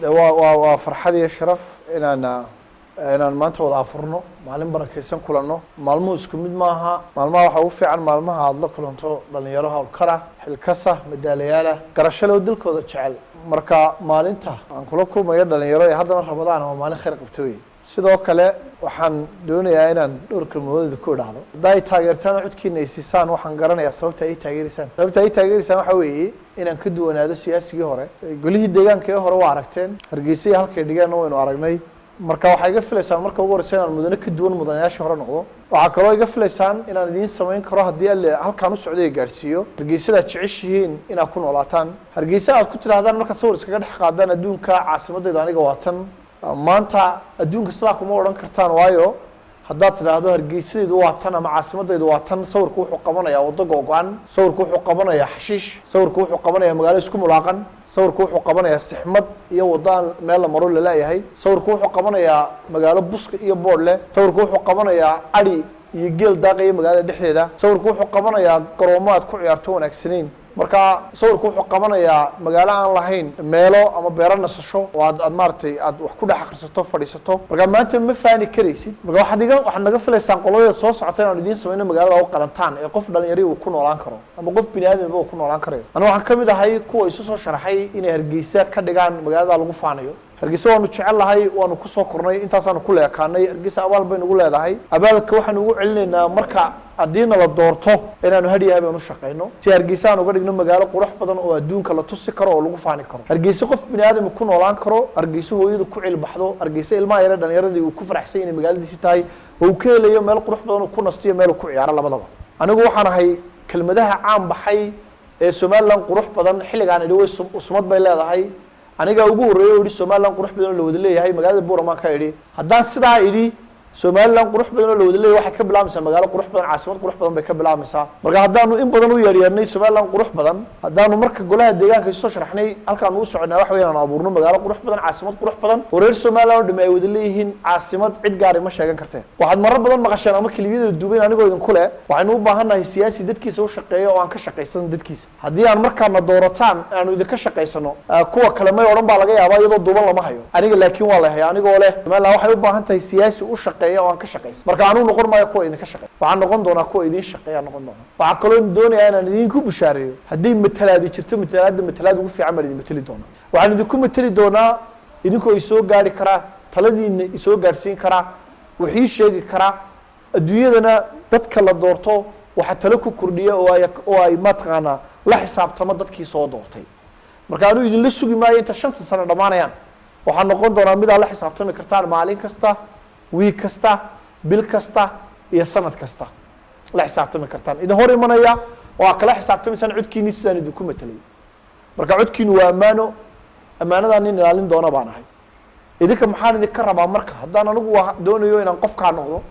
De waa farxad iyo sharaf inaan maanta wada afurno, maalin barakaysan kulanno. Maalmuhu isku mid maaha. Maalmaha waxaa ugu fiican maalmaha aada la kulanto dhalinyaro hawlkara, xilkasa, madaalayaala, garasho leh oo dalkooda jecel. Marka maalinta aan kula kulmayo dhalinyaro ee haddana Ramadaan, waa maalin khayr qabto wey. Sidoo kale waxaan doonayaa inaan dhowr kelmadood ku idhaahdo. Hadda ay taageertaan oo codkiina ay siisaan, waxaan garanayaa sababta ay taageereysaan. Sababta ay taageereysaan waxaa weeye inaan ka duwanaado siyaasigii hore. Golihii deegaanka ee hore waa aragteen, Hargeysa iyo halkay dhigeenna waynu aragnay. Marka waxaa iga filaysaan marka ugu horeysa inaan mudane ka duwan mudanayaashii hore noqdo. Waxaa kaloo iga filaysaan inaan idiin samayn karo, haddii Alle halkaan u socday gaadhsiiyo, Hargeysadaad jeceshihiin inaad ku noolaataan, Hargeysa aad ku tidhahdaan markaad sawir iskaga dhex qaadaan adduunka, "Caasimadaydu aniga waa tan." Maanta adduunka sidaa kuma odhan kartaan, waayo haddaad tidhaahdo "Hargeysadaydu waa tan" ama "Caasimadaydu waa tan", sawirku wuxuu qabanayaa waddo googo-an, sawirku wuxuu qabanayaa xashiish, sawirku wuxuu qabanayaa magaalo isku mulaaqan, sawirku wuxuu qabanayaa sixmad iyo waddo aan meel la maro laleeyahay, sawirku wuxuu qabanayaa magaalo buska iyo boodh leh, sawirku wuxuu qabanayaa adhi iyo geel daaqaya magaalada dhexdeeda, sawirku wuxuu qabanayaa garoomo aad ku ciyaarto wanaagsanayn. Marka sawirku wuxuu qabanayaa magaalo aan lahayn meelo ama beero nasasho oo aad maaragtay aad wax ku dhex akhrisato, fadhiisato. Marka maanta ma faani karaysid. Marka waxaad naga filaysaan qoladeeda soo socota inaanu idiin samayno magaalada u qalantaan ee qof dhalinyari uu ku noolaan karo ama qof bini aadamba uu ku noolaan karayo. Aniga waxaan kamid ahay kuwa isu soo sharaxay inay Hargeysa ka dhigaan magaalada lagu faanayo. Hargeysa waanu jecel lahay, waanu kusoo kornay, intaasaanu ku leekaanay. Hargeysa abaal bay nagu leedahay. Abaalka waxaanu ugu celinaynaa marka haddiina la doorto inaanu hadhiyahay baynu shaqayno si Hargeysa aan uga dhigno magaalo qurux badan oo adduunka la tusi karo oo lagu faani karo, Hargeysa qof bini aadam ku noolaan karo, Hargeysa hooyadu ku cilbaxdo, Hargeysa ilmaha yare dhalinyaradii uu ku faraxsan inay magaaladiisi tahay oo uu ka helayo meel qurux badan uu ku nastiyo, meel uu ku ciyaaro labadaba. Anigu waxaan ahay kelmadaha caan baxay ee "Somaliland qurux badan" xilligaan idhi way sumad bay leedahay. Anigaa ugu horreeyay oo idhi "Somaliland qurux badan oo la wada leeyahay". Magaalada Buuramaan ka idhi. Haddaan sidaa idhi, "Somaliland qurux badan oo la wada leeyahay" waxay ka bilaabmaysaa magaalo qurux badan, caasimad qurux badan bay ka bilaabmaysaa. Marka haddaanu in badan u yeeryeernay "Somaliland qurux badan", haddaanu marka golaha deegaanka isu soo sharaxnay, halkaanu u soconaa waxa weya inaanu abuurno magaalo qurux badan, caasimad qurux badan oo reer Somaliland oo dhami ay wada leeyihiin. Caasimad cid gaari ma sheegan karteen. Waxaad marar badan maqasheen ama keliyada duubayn anigoo idinku leh, "Waxaynu u baahannahay siyaasi dadkiisa u shaqeeya oo aan ka shaqaysan dadkiisa." Haddii aan markaana doorataan aanu idinka shaqaysano, kuwa kale may odhan baa laga yaabaa, iyadoo duuban lama hayo aniga, laakiin waa la haya anigoo leh "Somaliland waxay u baahan tahay siyaasi u shaqeeya oo aan ka shaqaysan." Marka anuu noqon maayo kuwa idinka shaqeeya, waxaan noqon doonaa kuwa idin shaqeeya noqon doona. Waxaa kaloo doonayaa inaan idinku bushaareeyo, hadday matalaadi jirto, matalaadda matalaad ugu fiican baan idin mateli doonaa. Waxaan idinku mateli doonaa idinkoo isoo gaari karaa, taladiina isoo gaadhsiin karaa, wixii sheegi karaa. Adduunyadana dadka la doorto waxaa talo ku kordhiya oo ay mataqaanaa la xisaabtamo dadkii soo doortay. Marka anuu idinla sugi maayo inta 5ta sano dhammaanayaan. Waxaan noqon doonaa mid aad la xisaabtami kartaan maalin kasta, wiig kasta, bil kasta iyo sanad kasta la xisaabtami kartaan, idin hor imanaya oo aad kala xisaabtamaysaan codkiini sidaan idinku matelay. Marka codkiinu waa ammaano, ammaanadaa nin ilaalin doona baan ahay. Idinka maxaan idinka rabaa? Marka haddaan anigu doonayo inaan qofkaa noqdo,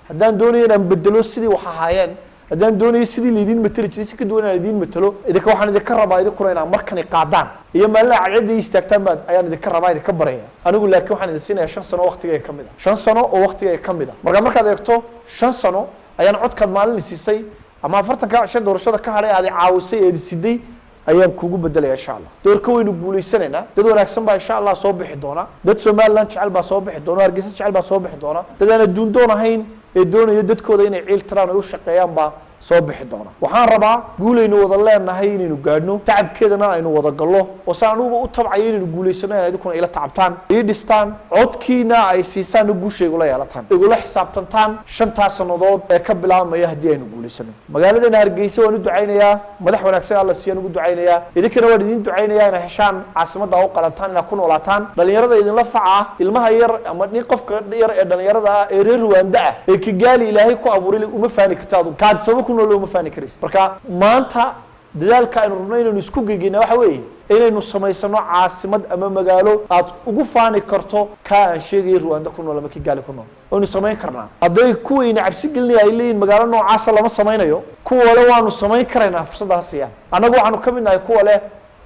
haddaan doonayo inaan bedelo sidii wax ahaayeen, haddaan doonayo sidii laidin mateli jiray si ka duwan inaan idiin matelo, idinka waxaan idinka rabaa idinkuna inaan markani qaadaan iyo maalinaha cadceedda ii istaagtaan baan ayaan idinka rabaa, idinka baraya anigu. Laakiin waxaan idin siinayaa 5 sano oo waktigayga ka mid a, 5 sano oo waktigayga ka mid a. Marka markaad eegto, 5 sano ayaan codkaad maalin siisay ama 40-ka cisho doorashada ka hadhay aad i caawisay eed siday ayaan kugu bedelaya, insha Allah. Doorka waynu guulaysanaynaa. Dad wanaagsan baa insha Allah soo bixi doona, dad Somaliland jecel baa soo bixi doona, Hargeysa jecel baa soo bixi doona, dad aan adduun doon ahayn ee doonaya dadkooda inay ciil tiraan ay u shaqeeyaan baa soo bixi doona. Waxaan rabaa guulaynu wada leenahay inaynu gaadhno, tacabkeedana aynu wada gallo, oo saan anuguba u tabcayo inaynu guulaysano in idinkuna ila tacabtaan, ii dhistaan, codkiina ay siisaanna, guusha igula yeelataan, igula xisaabtantaan 5taa sannadood ee ka bilaabmaya haddii aynu guulaysano. Magaaladeena Hargeysa waan u ducaynayaa, madax wanaagsan Alla siiyaan ugu ducaynayaa. Idinkana waan idin ducaynayaa inay heshaan caasimadda u qalantaan inaad ku noolaataan. Dhalinyarada idinla faca ah, ilmaha yar ama nin qofka yar ee dhalinyarada ah ee reer Ruwaanda ah ee Kigaali Ilaahay ku abuuray uma faani karta, adu kaadsamo ku nool uma faani karaysa. Marka maanta dadaalka aynu rabno inaynu isku gegeyna waxa weeye inaynu samaysano caasimad ama magaalo aad ugu faani karto kaa aan sheegaya Ruwaanda ku nool ama Kigaali ku nool. Waynu samayn karnaa. Hadday kuwayna cabsi gelinaya ay leeyihin "Magaalo noocaasa lama samaynayo", kuwa le "Waanu samayn karaynaa" fursadda ha siiyaan. Annagu waxaanu ka mid nahay kuwa leh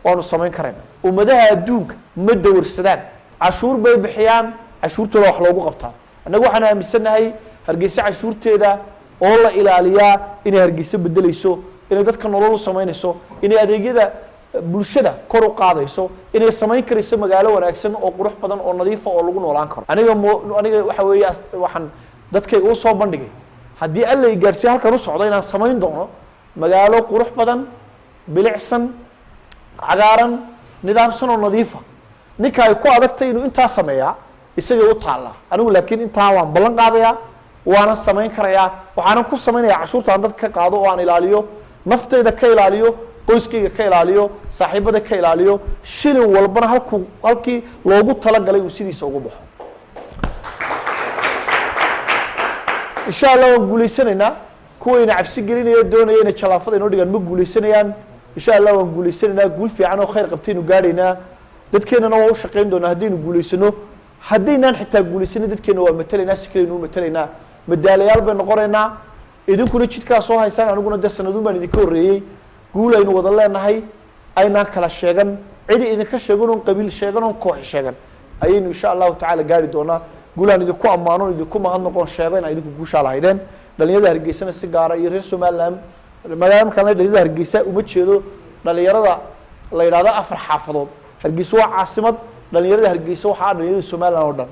"Waanu samayn karaynaa." Ummadaha adduunka ma dawarsadaan, cashuur bay bixiyaan, cashuurtooda wax loogu qabtaa. Annagu waxaan aaminsannahay Hargeysa cashuurteeda oo la ilaaliyaa inay Hargeysa bedeleyso, inay dadka nolol u samaynayso, inay adeegyada Bulshada kor u qaadayso, inay samayn karayso magaalo wanaagsan oo qurux badan oo nadiifa oo lagu noolaan karo. Aniga mo aniga waxa weeye, waxaan dadkayga usoo bandhigay, haddii Alla i gaarsiiyo halkan u socdo, inaan samayn doono magaalo qurux badan, bilicsan, cagaaran, nidaamsan oo nadiifa. Ninka ay ku adagtay inuu intaa sameeyaa isagay u taallaa. Anigu laakiin intaa waan ballan qaadayaa, waanan samayn karayaa. Waxaanan ku samaynayaa cashuurta aan dadka ka qaado oo aan ilaaliyo, naftayda ka ilaaliyo, qoyskayga ka ilaaliyo, saaxiibada ka ilaaliyo, shilin walbana halkuu halkii loogu talagalay uu sidiisa ugu baxo. Insha Allah waan guulaysanaynaa. Kuwayna cabsi gelinaya, doonaya inay jalaafada inoo dhigaan, ma guulaysanayaan. Insha Allah waan guulaysanaynaa. Guul fiican oo khayr qabtaynu gaadhaynaa. Dadkeennana waa u shaqayn doonaa haddaynu guulaysano. Haddaynaan xitaa guulaysanin, dadkeena waa matalaynaa, si kaleynu u matalaynaa. Madaalayaal bay noqonaynaa. Idinkuna jidkaa soo haysaan, aniguna dee sanadun baan idinka horreeyey. Guul aynu wada leenahay, aynaan kala sheegan, cidi idinka sheegan oon qabiil sheegan oon kooxi sheegan, ayaynu insha Allahu tacala gaari doonaa. Guulaan idinku ammaano, idinku mahadnaqoon, sheego in idinku guushaa lahaydeen. Dhalinyarada Hargeysana si gaara iyo reer Somaliland magaala markaan la dhalinyarada Hargeysa uma jeedo dhalinyarada la yidhahdo afar xaafadood. Hargeysa waa caasimad. Dhalinyarada Hargeysa waxaa dhalinyarada Somaliland oo dhan.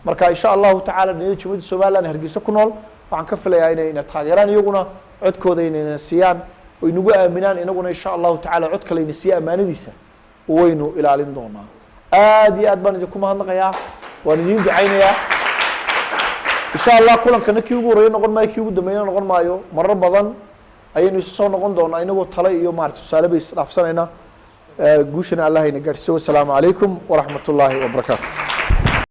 Marka insha Allahu tacala dhalinyarada Jamhuuriyadda Somaliland Hargeysa ku nool waxaan ka filayaa inay ina taageeraan, iyaguna codkooda inayna siiyaan oo inagu aaminaan. Inaguna insha Allahu tacala cod kale ina siiya, amaanadiisa waynu ilaalin doonaa. Aad iyo aad baan idinku mahadnaqayaa, waan idiin ducaynayaa. Insha Allah kulankana kii ugu horreeya noqon maayo, kii ugu dambeeyana noqon maayo. Marar badan ayaynu isu soo noqon doonaa, inagoo tale iyo maarata tusaale bay isdhaafsanayna. Guushana Allah ina gaadhsiiyo. Wasalaamu calaykum waraxmat ullaahi wabarakaatu.